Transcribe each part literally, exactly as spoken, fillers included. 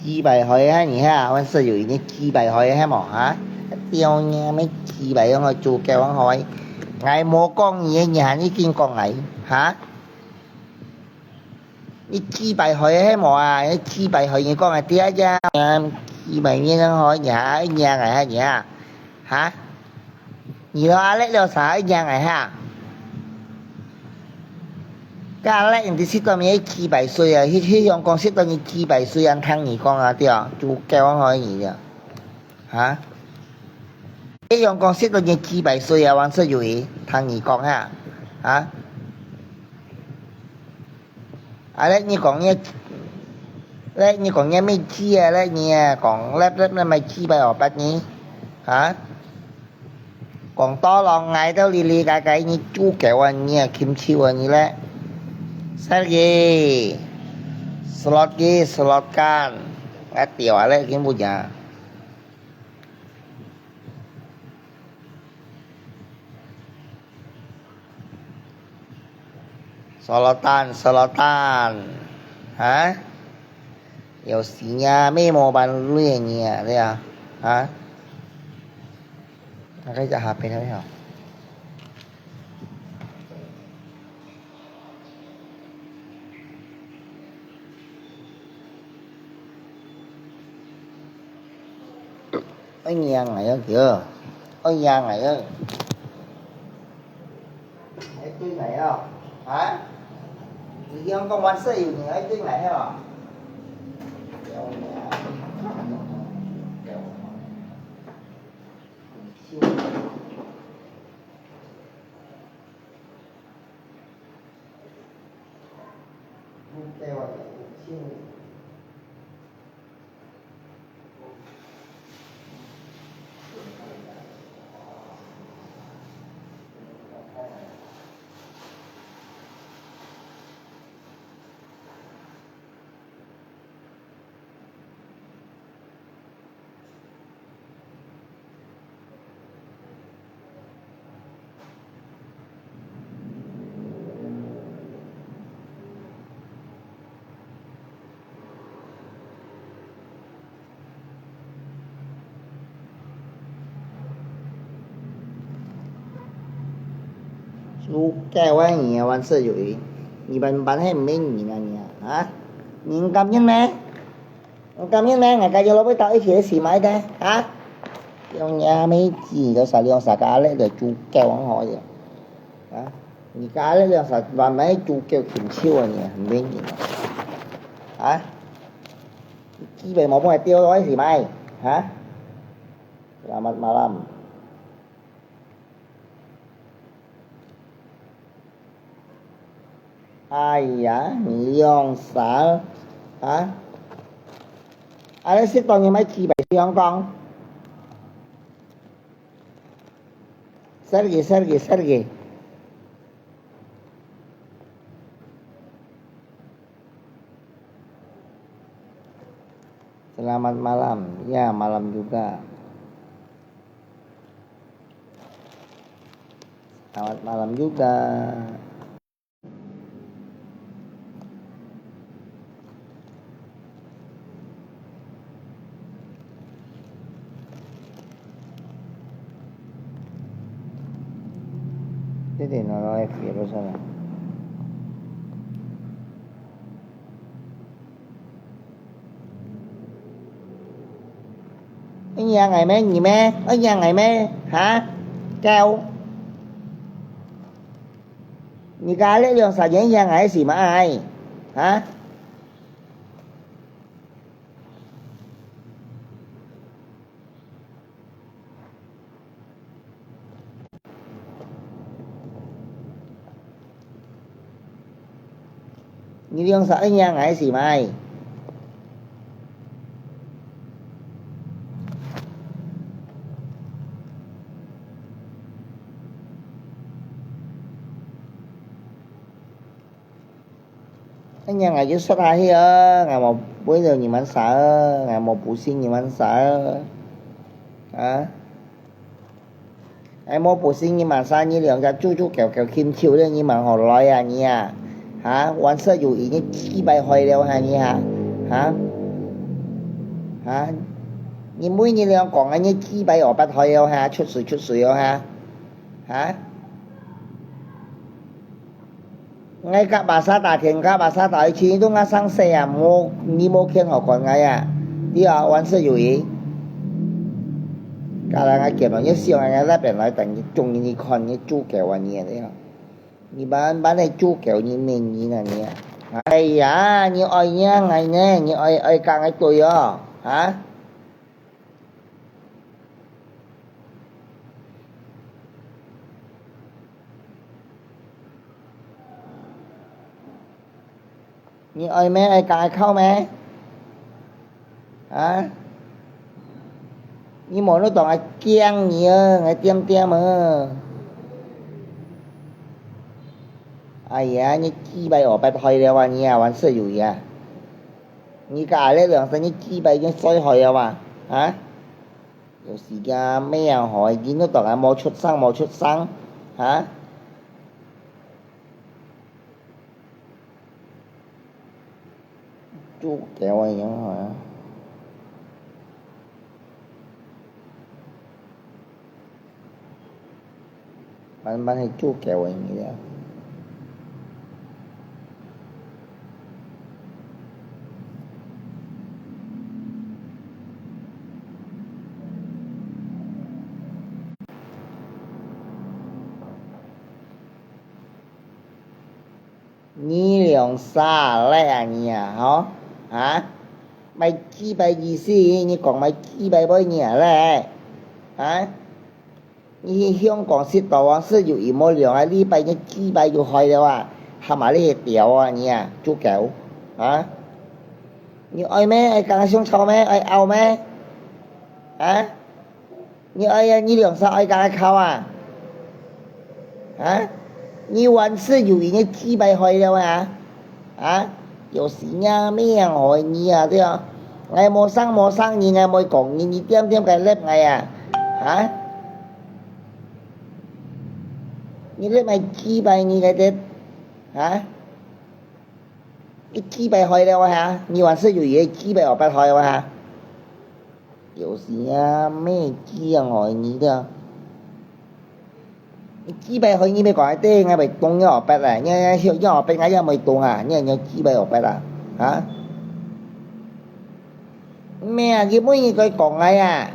雞排害个你哈，萬事如意，你雞排害个係無哈？丟你乜雞排樣个豬狗樣害，𠊎無講你个，你還已經講𠊎哈？你雞排害个係無啊？你雞排害你講个，對啊，雞排面樣害你哈，你啊，𠊎害你哈？哈？ 你摎阿力兩儕愛贏𠊎哈？該阿力你知食到你个雞排碎啊？佢，佢想講食到你雞排碎啊，聽你講啊，對啊，豬狗樣害你啊，哈？佢想講食到你雞排碎啊，萬事如意，聽你講哈？哈？ 啊，咧你講你，咧你講你乜雞啊，咧你啊講，咧咧咧乜雞排哦，八你，哈？講到摎𠊎兜哩哩个个，你豬狗啊，你啊，禽獸啊，你咧。Sergi，slot雞，slot kan，啊，對啊，咧，根本就。 Solotan, solotan. Ha? Yo sinya me mo ban lui nia, dia. Ha? Pakai jak H P tadi, ha. Ôi nhà ngài ơi kìa. Ôi nhà ngài ơi. Hãy tôi ngài không? Hả? Người dân công an xây dựng hãy tôi ngài không? Suka wai ni wan se yu i. Ni ban ban he mei ni na ni a. Ha? Ni ngam yin me? Ngam yin me? Ngai ka yo lo bai tao i chi si mai de. Ha? Yong ya mei chi lo sa liong sa ka le de chu ke wang ho ye. Ha? Ni ka le liong sa ban mai chu ke kim chiu ni mei ni. Ha? Ki bai mo pung ai tio lo i si mai. Ha? Selamat malam. Ai ya, ni liong sa, ha? Ai si tong ni mai ki bai siang kong. Sergi, Sergi, Sergi. Selamat malam. Ya, malam juga. Selamat malam juga. Tete no lo e fie lo sa la. Oi yang ai me, ni me, oi yang ai me, ha? Kêu. Ni ka le liong sa ni yang ai si mai, ha? Ni liong sa oi yang ai si mai. Anya ngai ju sot ahi a, ngai mo bui lo ni man sa, ngai mo pusing ni man sa. Ha? Ngai mo pusing ni man sa, ni liong ka chu chu kêu kêu kim chiu le ni man ho loi a ni a. Ha? Wan se yu i ni ki bai hoi liao ha ni ha. Ha? 哈？你每日兩講啊，你雞掰哦，八開哦哈，出水出水哦哈，哈？𠊎甲巴沙打電，甲巴沙打去，你都𠊎生死啊，無，你無權好管𠊎啊，你啊，萬事如意。甲來𠊎見到你想啊，𠊎那邊來等你，中意你看你主教啊你啊，你啊。 你慢慢个主教，你明人啊你啊。哎呀，你愛贏𠊎呢，你愛，愛甲𠊎對哦，啊？你愛咩？愛甲𠊎敲咩？啊？你無你當𠊎驚你啊，𠊎點點啊。哎呀，你雞掰哦，八開了啊，你啊，萬事如意啊。你甲阿力兩聲，你雞掰已經衰害了啊，啊？有時間咩樣害，你都當𠊎無出聲，無出聲，啊？ 主教个樣啊。慢慢个主教个物料。 你兩儕啊，倈仔啊，吼，啊？賣雞排意思，你講賣雞排分你啊，倈仔，啊？你去香港食到啊，食有一模兩啊，禮拜日雞排又開了啊，喊麼个係鳥啊，你啊，豬狗，啊？你愛咩？愛講相吵咩？愛拗咩？啊？ 你愛啊，你兩儕愛甲𠊎敲啊？啊？你萬事如意，你雞排開了啊？啊？有時若命害你啊，對啊。𠊎無生無生你，𠊎無講你，你點點个揇𠊎啊？啊？你揇𠊎雞排你个得？啊？你雞排開了啊？你萬事如意，雞排後擺開了啊？ 有時啊，咩雞啊，害你个。雞排害你，莫講啊，對，𠊎會動你後背啊，你，你，你後背𠊎也會動啊，你，你雞排後背啊，啊？咩啊，佢每日佢講𠊎啊，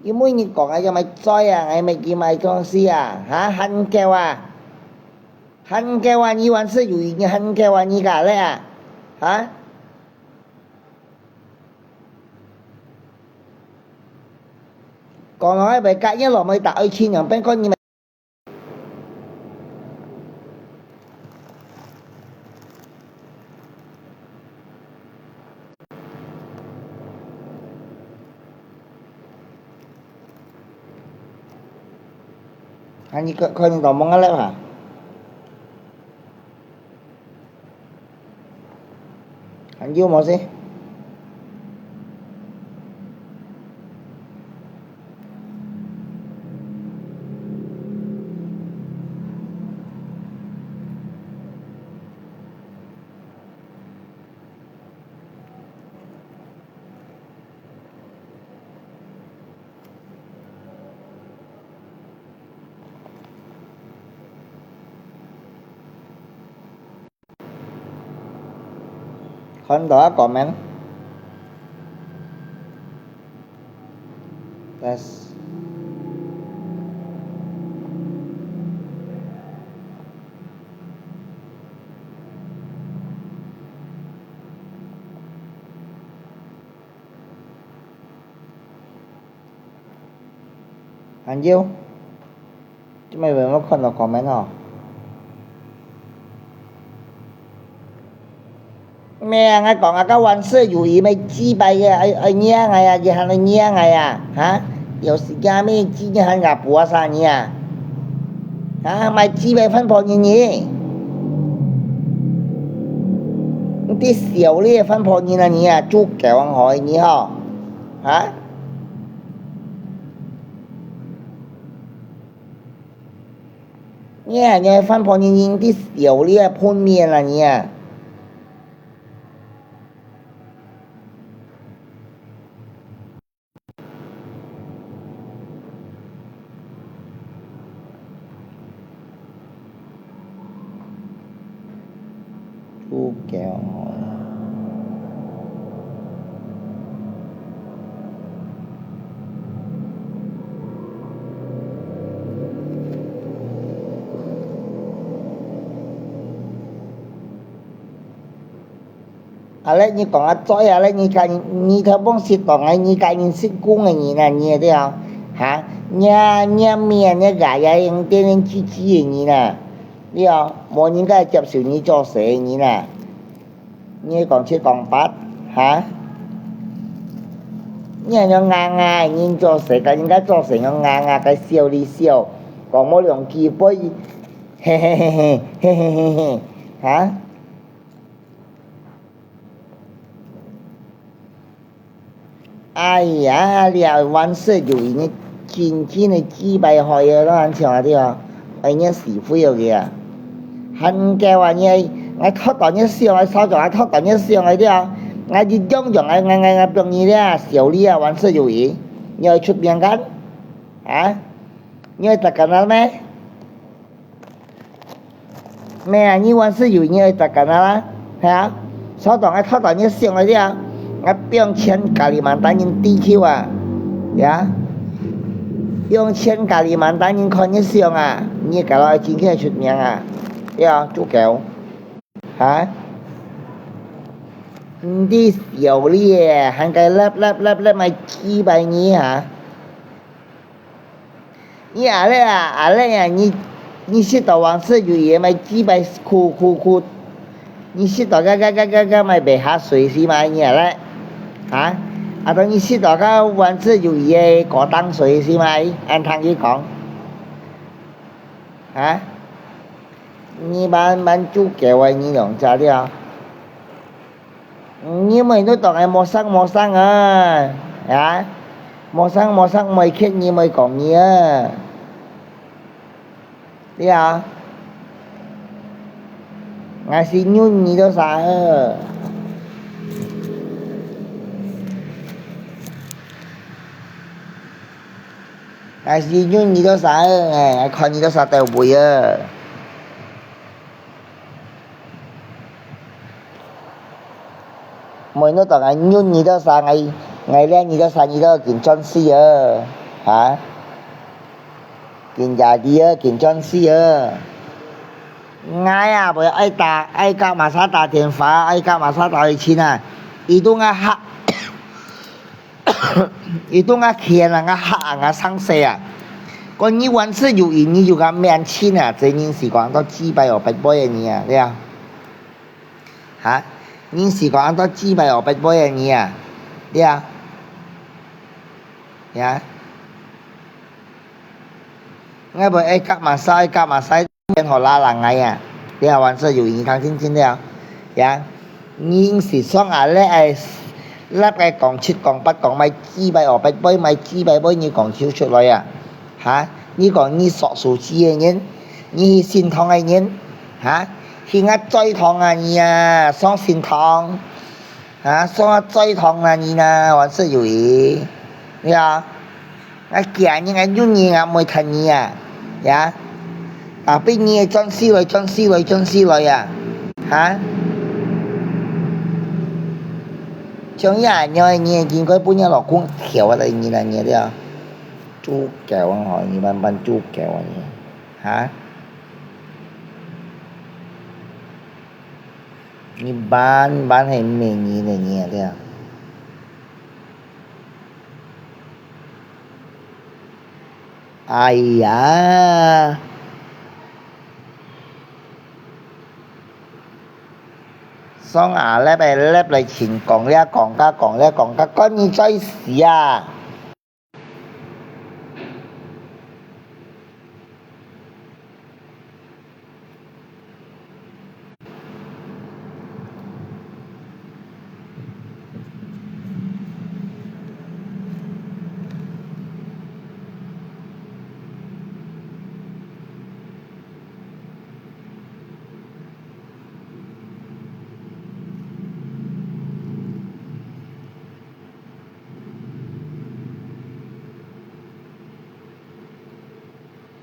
佢每日講𠊎，佢莫嘴啊，𠊎莫佢莫講事啊，哈，還狗啊，還狗啊，你萬事如意，你還狗啊，你个咧啊，哈？ 講來會甲一落尾打愛情樣，變講你們啊，你看，看你搞懵啊了哈？ 還有無事？ 看到啊，comment。Test。 還有，做麼个無看到comment哦？咩啊，𠊎講啊，該萬事如意，賣雞排个，愛，愛惹𠊎啊，佢還愛惹𠊎啊，哈？有時間咩雞，你還𠊎補啊啥你啊？啊，賣雞排番婆人呢？你知笑你个番婆人啊你啊，豬狗樣好你吼，哈？ 你啊，你番婆人人知笑你个噴面啊你啊！个哦。啊咧，你講啊，做啊咧，你家，你頭放食到𠊎，你家人食公个人啊，你對啊？哈？你啊，你啊，面，你啊，牙，牙，用電電鋸鋸个人啊，對啊？無人家接受你做事个人啊。 你講七講八，哈？你還用牙牙人做事，佮人家做事用牙牙个笑哩笑，講無兩句話，嘿嘿嘿嘿，嘿嘿嘿嘿，哈？ 哎呀，這萬事如意，你真正个幾百歲啊，都還像啊，對啊，哎，你死灰了个啊。還夠啊，你，𠊎托到你想，𠊎手腳，𠊎托到你想，哎，對啊，𠊎一樣樣，𠊎，𠊎，𠊎，𠊎放你咧，笑你啊，萬事如意，你愛出名个？啊？你愛得个了咩？ 咩啊，你萬事如意愛得个啦，係啊？所當𠊎托到你想个了，𠊎放全加里曼丹人地球啊，呀？放全加里曼丹人看你相啊，你个老真正出名啊，呀，豬狗，哈？你笑你个，還該立立立立賣幾百年哈？ 你阿嬤啊，阿嬤啊，你，你食到萬事如意賣幾擺苦苦苦，你食到該該該該該賣白下水是嗎？你阿嬤，哈？啊，當你食到該萬事如意个果當水是嗎？恁聽佢講，哈？你慢慢煮狗啊，你兩隻了。 你每日都當𠊎無聲無聲啊，啊？無聲無聲，每刻你每講你啊。對啊。𠊎是忍你到啥啊？ 𠊎是忍你到啥啊？𠊎看你到啥地位啊？無你到𠊎忍你到啥？𠊎，𠊎掠你到啥？你都緊轉世啊？哈？緊壓力啊，緊轉世啊！𠊎啊，會愛打，愛甲Masa打電話，愛甲Masa打去尋啊，佢都𠊎嚇。 佢都𠊎譴啊，𠊎嚇啊，𠊎生死啊！講你萬事如意，你就𠊎面前啊，這人是講到幾百哦，八百个人啊，對啊？哈？人是講到幾百哦，八百个人啊，對啊？呀？𠊎會愛甲Masa，愛甲Masa。 變好啦啦𠊎啊，你啊萬事如意，聽清清了，呀，你是想啊，你愛，你愛講七講八講，賣幾擺哦，八擺，賣幾擺，你講就出來啊，哈？你講你索手機个人，你去聖堂个人，哈？去𠊎追堂啊你啊，上聖堂。 啊，所以最痛啊你啊，萬事如意，呀，啊，今日啊，有人啊，毋會趁你啊，呀，啊，逼你轉世來，轉世來，轉世來啊，哈？像你恁樣，你應該分你老公跳啊，你啊，你啊，豬狗啊，吼，你慢慢豬狗啊，你，哈？ 你慢慢係美女个你啊，對啊。哎呀，上啊，唻唻唻來尋，講了講甲，講了講甲，講你最死啊！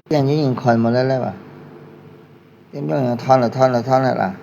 眼睛看無咧咧啊？點樣樣斷了斷了斷了啦？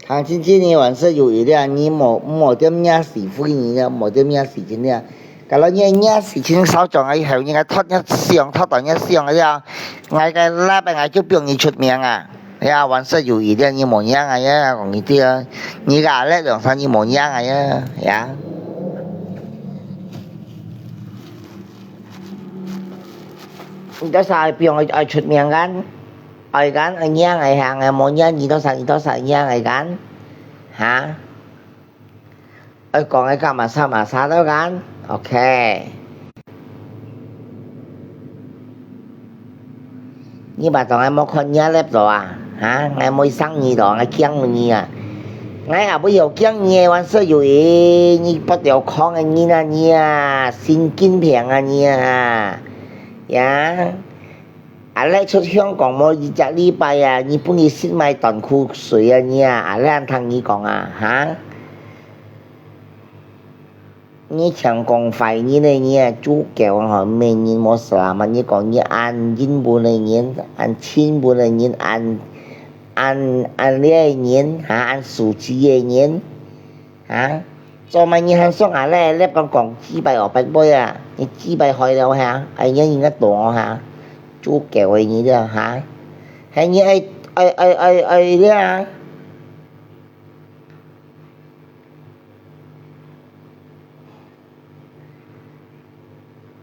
行真正个萬事如意了，你莫，莫點惹是非呢了，莫點惹是非了。假如你惹是非，少將个以後，人家托你想，托到你想个了，𠊎个laptop𠊎就放你出名啊！呀，萬事如意了，你莫惹𠊎呀，講你知啊，你个laptop兩三你莫惹𠊎呀，呀。你到時放愛，愛出名kan？ 愛kan，愛惹𠊎行，𠊎無惹你，到時你到時惹𠊎kan？哈？愛講个講嘛啥嘛啥都kan？OK。你嘛當𠊎無看你个laptop啊？哈？𠊎無生你咯，𠊎驚你啊！𠊎也毋會驚你个，萬事如意，你不了空个人啊你啊，神經病啊你啊！呀！ 阿嬤出香港無一隻禮拜啊，你分佢食麼个斷褲水啊你啊，阿嬤恁聽你講啊，哈？你淨講壞人个你啊，豬狗啊吼，罵人無selamat，你講你恁英文个人，恁親文个人，恁，恁，恁這个人，哈，恁素質个人。 啊？做麼个你還想啊咧？你講講幾擺哦，八擺啊，你幾擺害了哈？哎呀，人家懂哦哈，豬狗个你了哈？還你愛，愛，愛，愛，愛了啊？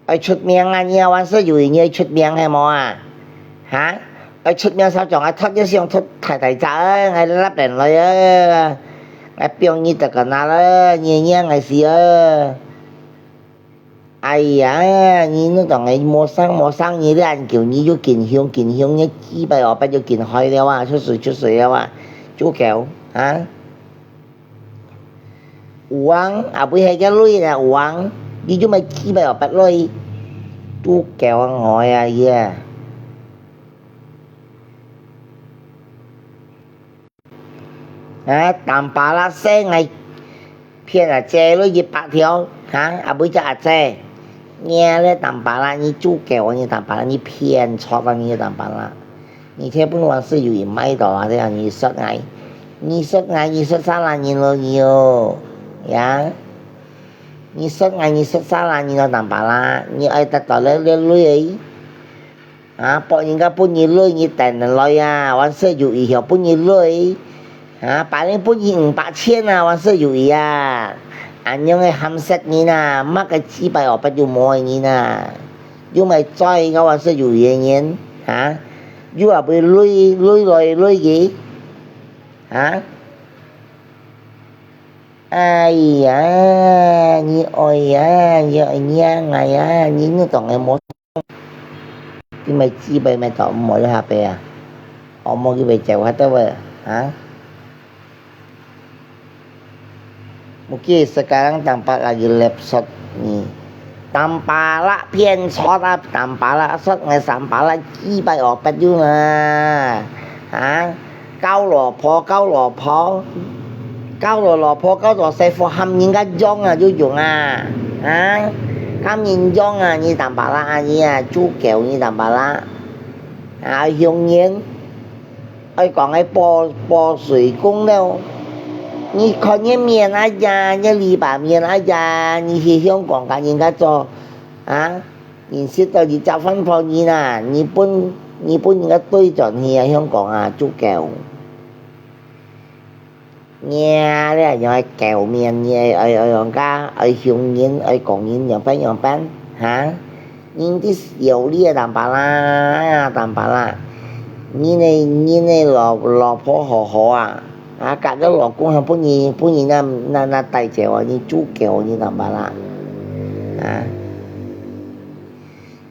愛出名啊，你啊，萬事如意，你愛出名係無啊？哈？愛出名少將啊，托你想托大大隻啊，𠊎laptop來啊，𠊎放你得个拿了，你惹𠊎死啊！哎呀，你那種个無生無生，你恁久你就緊凶緊凶，你幾擺哦，擺就緊害了啊，出水出水了啊，豬狗啊！ 有啊，阿妹係个女啊，有啊，你做麼个幾擺哦，八女，豬狗啊，𠊎啊，佢啊。啊，Tampalak細，𠊎騙啊，借了一百條，哈，阿妹隻阿姐，你啊，你Tampalak，你豬狗啊，你Tampalak，你騙錯啊，你Tampalak。 你這本萬事如意買到啊，這樣你說𠊎，你說𠊎，你說salah人咯你哦，呀？你說𠊎，你說salah人咯，Tampalak，你愛得到了了鐳，啊，博人家分你鐳，你等來啊，萬事如意曉分你鐳。 啊，別人分你五百千啊，萬事如意啊。恁樣个鹹濕人啊，麼个幾擺哦，八就無个人啊。又毋係災个萬事如意个人，哈？又也毋會累，累來累去，哈？哎呀，你愛呀，你愛娘啊呀，你你當然無 你買幾杯買到，毋好了下杯啊？哦，莫去買酒，還得喂，啊？Mungkin sekarang Tampalak lagi lepsot ni. Tampalak騙錯啊，Tampalak sot，𠊎Tampalak幾擺哦，八有啊？啊？ 交老婆，交老婆，交到老婆，交到細貨，喊人家養啊，有用啊？啊？喊人養啊，你Tampalak啊，你啊，豬狗，你Tampalak。啊，凶人，愛講个保，保水公了。你看你面啊呀，你籬笆面啊呀，你去香港佮人家做，啊？ 認識到一隻番婆人啊，你分，你分人家追轉去啊，香港啊，豬狗。你啊，你啊，愛狗面，你愛，愛，愛人家，愛凶人，愛講人，樣般樣般，哈？人知笑你啊，Tampalak啊，Tampalak。你呢，你呢，老，老婆好好啊。 啊，嫁了老公還分人，分人那，那，那帶走啊，你豬狗，你Tampalak。啊。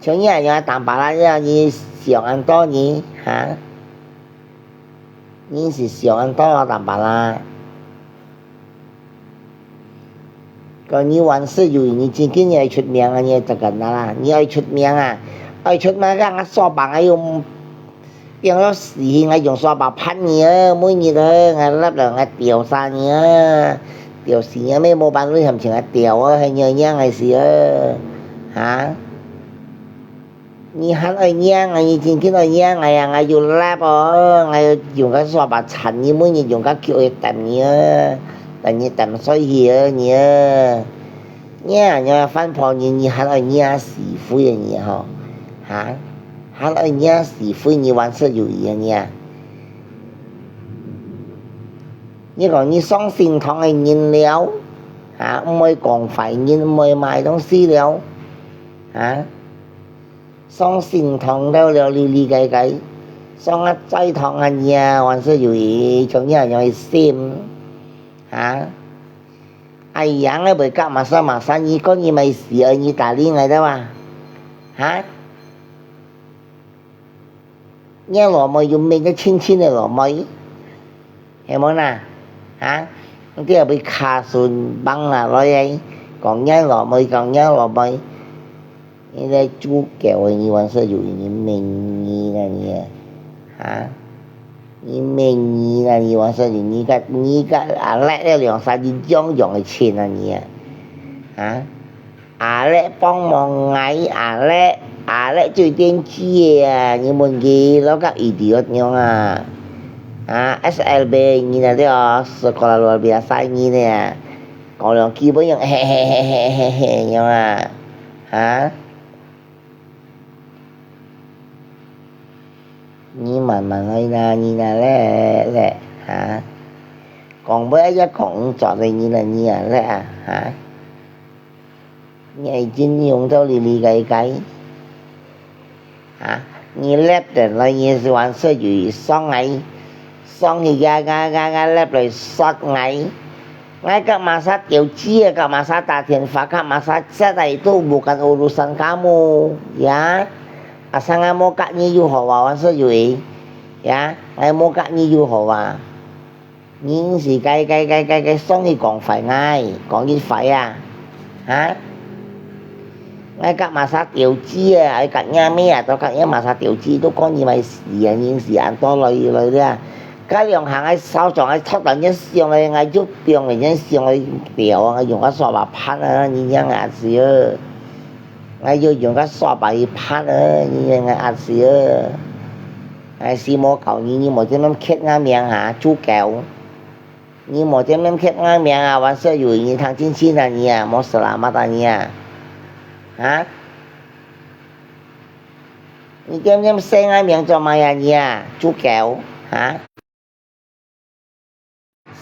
像你恁樣Tampalak，你想恁多呢，哈？你是想恁多啊，Tampalak。講你萬事如意，你真正愛出名啊，你愛這個啦，你愛出名啊，愛出名，讓人家說吧，哎喲， 變到死，𠊎用沙把拍你啊，每日啊，𠊎立了𠊎吊殺你啊，吊死你啊，無半日還請𠊎吊啊，還要讓𠊎死啊，哈？你還愛惹𠊎，你真經愛惹𠊎啊！𠊎有laptop哦，𠊎有用該沙發撐你，每日用該腳去蹬你啊，等你蹬衰去啊你啊！你啊，你番婆你，你還愛惹是非啊你吼？哈？還愛惹是非你，萬事如意啊你啊？你講你上聖堂个人了，哈？毋會講壞人，毋會賣東西了，哈？ 上聖堂了了哩哩个个，上啊齋堂啊你啊，萬事如意，像你恁樣个心，哈？哎呀，𠊎會甲麼儕麼儕，你講你麼事，你打理𠊎个哇？哈？你老妹又毋係親親个老妹，係無啦？哈？你這會卡順棒啦，來，講你老妹，講你老妹。 你這豬狗，你還係有人命你啦你啊？哈？你命你啦你，還係你个，你个阿嬷這兩儕你樣樣个親啊你啊？哈？阿嬷幫忙𠊎，阿嬷，阿嬷最頂級个啊！你問佢，老个idiot樣啊？啊，S L B你那了，sekolah luar biasa你呢？講兩句不用，嘿嘿嘿嘿嘿嘿樣啊？ 哈？你慢慢來啦，你那咧咧，哈？講話也講毋著咧，你那你啊咧啊，哈？你已經用到哩哩个个。 啊，你立等來，你係還係有上來，上去个个个个立來殺𠊎。𠊎甲麼儕調職啊，甲麼儕打電話，甲麼儕接待都bukan urusan kamu, ya. Asal𠊎無甲你有好啊，還係有，ya，𠊎無甲你有好啊。 你係該該該該該上去講壞𠊎，講佢壞啊？哈？𠊎甲麼儕調職啊，𠊎甲若姆啊，都甲若麼儕調職，都講你麼事啊，你係恁多來來了。該兩項𠊎手上𠊎托到若想來，𠊎就放來若想來掉啊，用个沙發盤啊，你仰啊子哦？𠊎就用个沙發去盤啊，你仰啊子哦？ 𠊎死無教你，你莫在那刻𠊎名哈，豬狗！你莫在那刻𠊎名啊，還係有你聽清清啊你啊，莫selamat啊你啊！哈？你在那say𠊎名做麼啊你啊，豬狗！哈？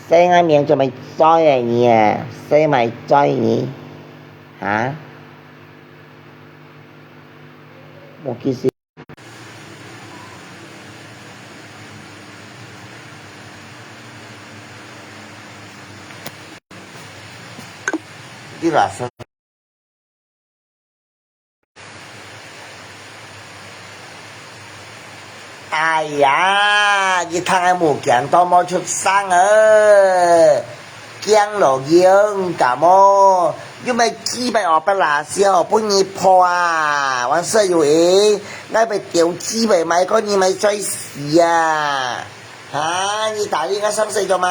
say𠊎名做麼嘴啊你啊，say麼嘴你，哈？無意思。你啦， 哎呀，你聽𠊎無驚到無出聲啊！驚落去啊，你敢哦？又毋係幾擺operasi分你破啊？還係有誒，𠊎會掉幾擺，買過你買再死啊！哈，你打理𠊎生死做麼？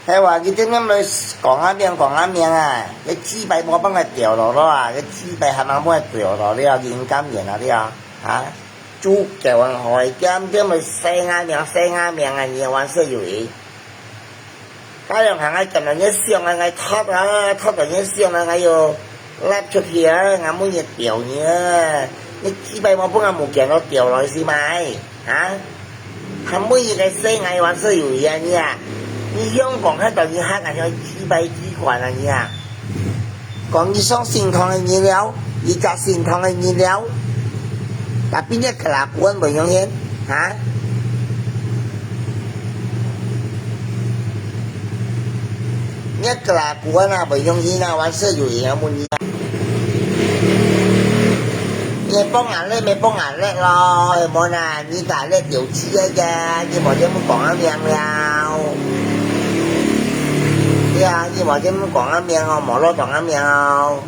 係話，佢點點來講啊名，講啊名啊，該雞排無幫佢掉落咯啊，該雞排還吂幫佢掉落了，佢應該面啊了，哈？豬狗啊，害點點來saying啊名，saying啊名啊，你還係有意。 該樣行啊，見到你想啊，𠊎托啊，托到你想啊，𠊎又拉出去啊，𠊎每日掉你啊！你雞排無分𠊎無見到掉落去嘛？啊？還每日个saying𠊎還係有意啊你啊！你用講看到你還恁樣雞排雞款啊你啊！講你上聖堂个人了，你食聖堂个人了，tapi你kelakuan會用心，哈？ 你kelakuan啊，袂用心啊，還係有影無你啊。你你幫人咧，咪幫人咧咯，無啦，你家咧條刺个呀，你無這麼講个命了。對啊，你無這麼講个命哦，無落當个命哦。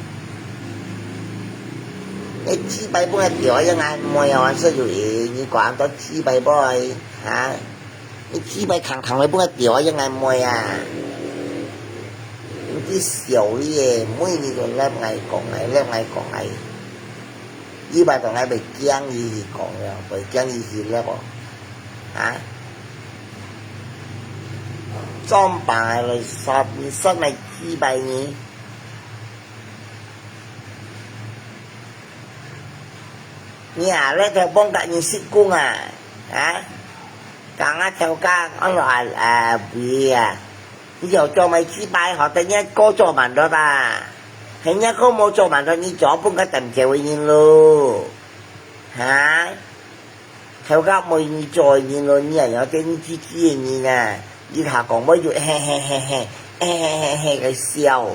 你雞排分佢掉，應該毋會哦，所以你講到雞排boy，哈？你雞排空空个分佢掉，應該毋會啊。你笑你个，每日都摎𠊎講个，摎𠊎講个。 你捌同𠊎袂驚伊去講了，袂驚伊去了無？啊？裝扮个來說，你說來幾擺呢？你啊，來頭幫甲你識講啊？啊？講啊頭家，安落啊，啊，不啊？ 你有做麼个雞排吼，等下哥做慢了吧？係若哥無做慢了，你做分个等這位人咯。哈？頭家無你做个人咯，你也要等你自己个人啊。你下講話就嘿嘿嘿嘿，嘿嘿嘿嘿个笑。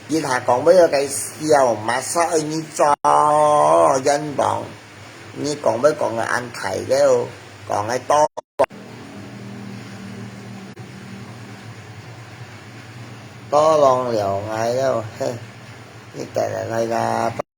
一下講尾个笑，馬上愛你做冤枉。你講尾講个恁大了，講个多，多浪了𠊎了，嘿，你帶來來啦。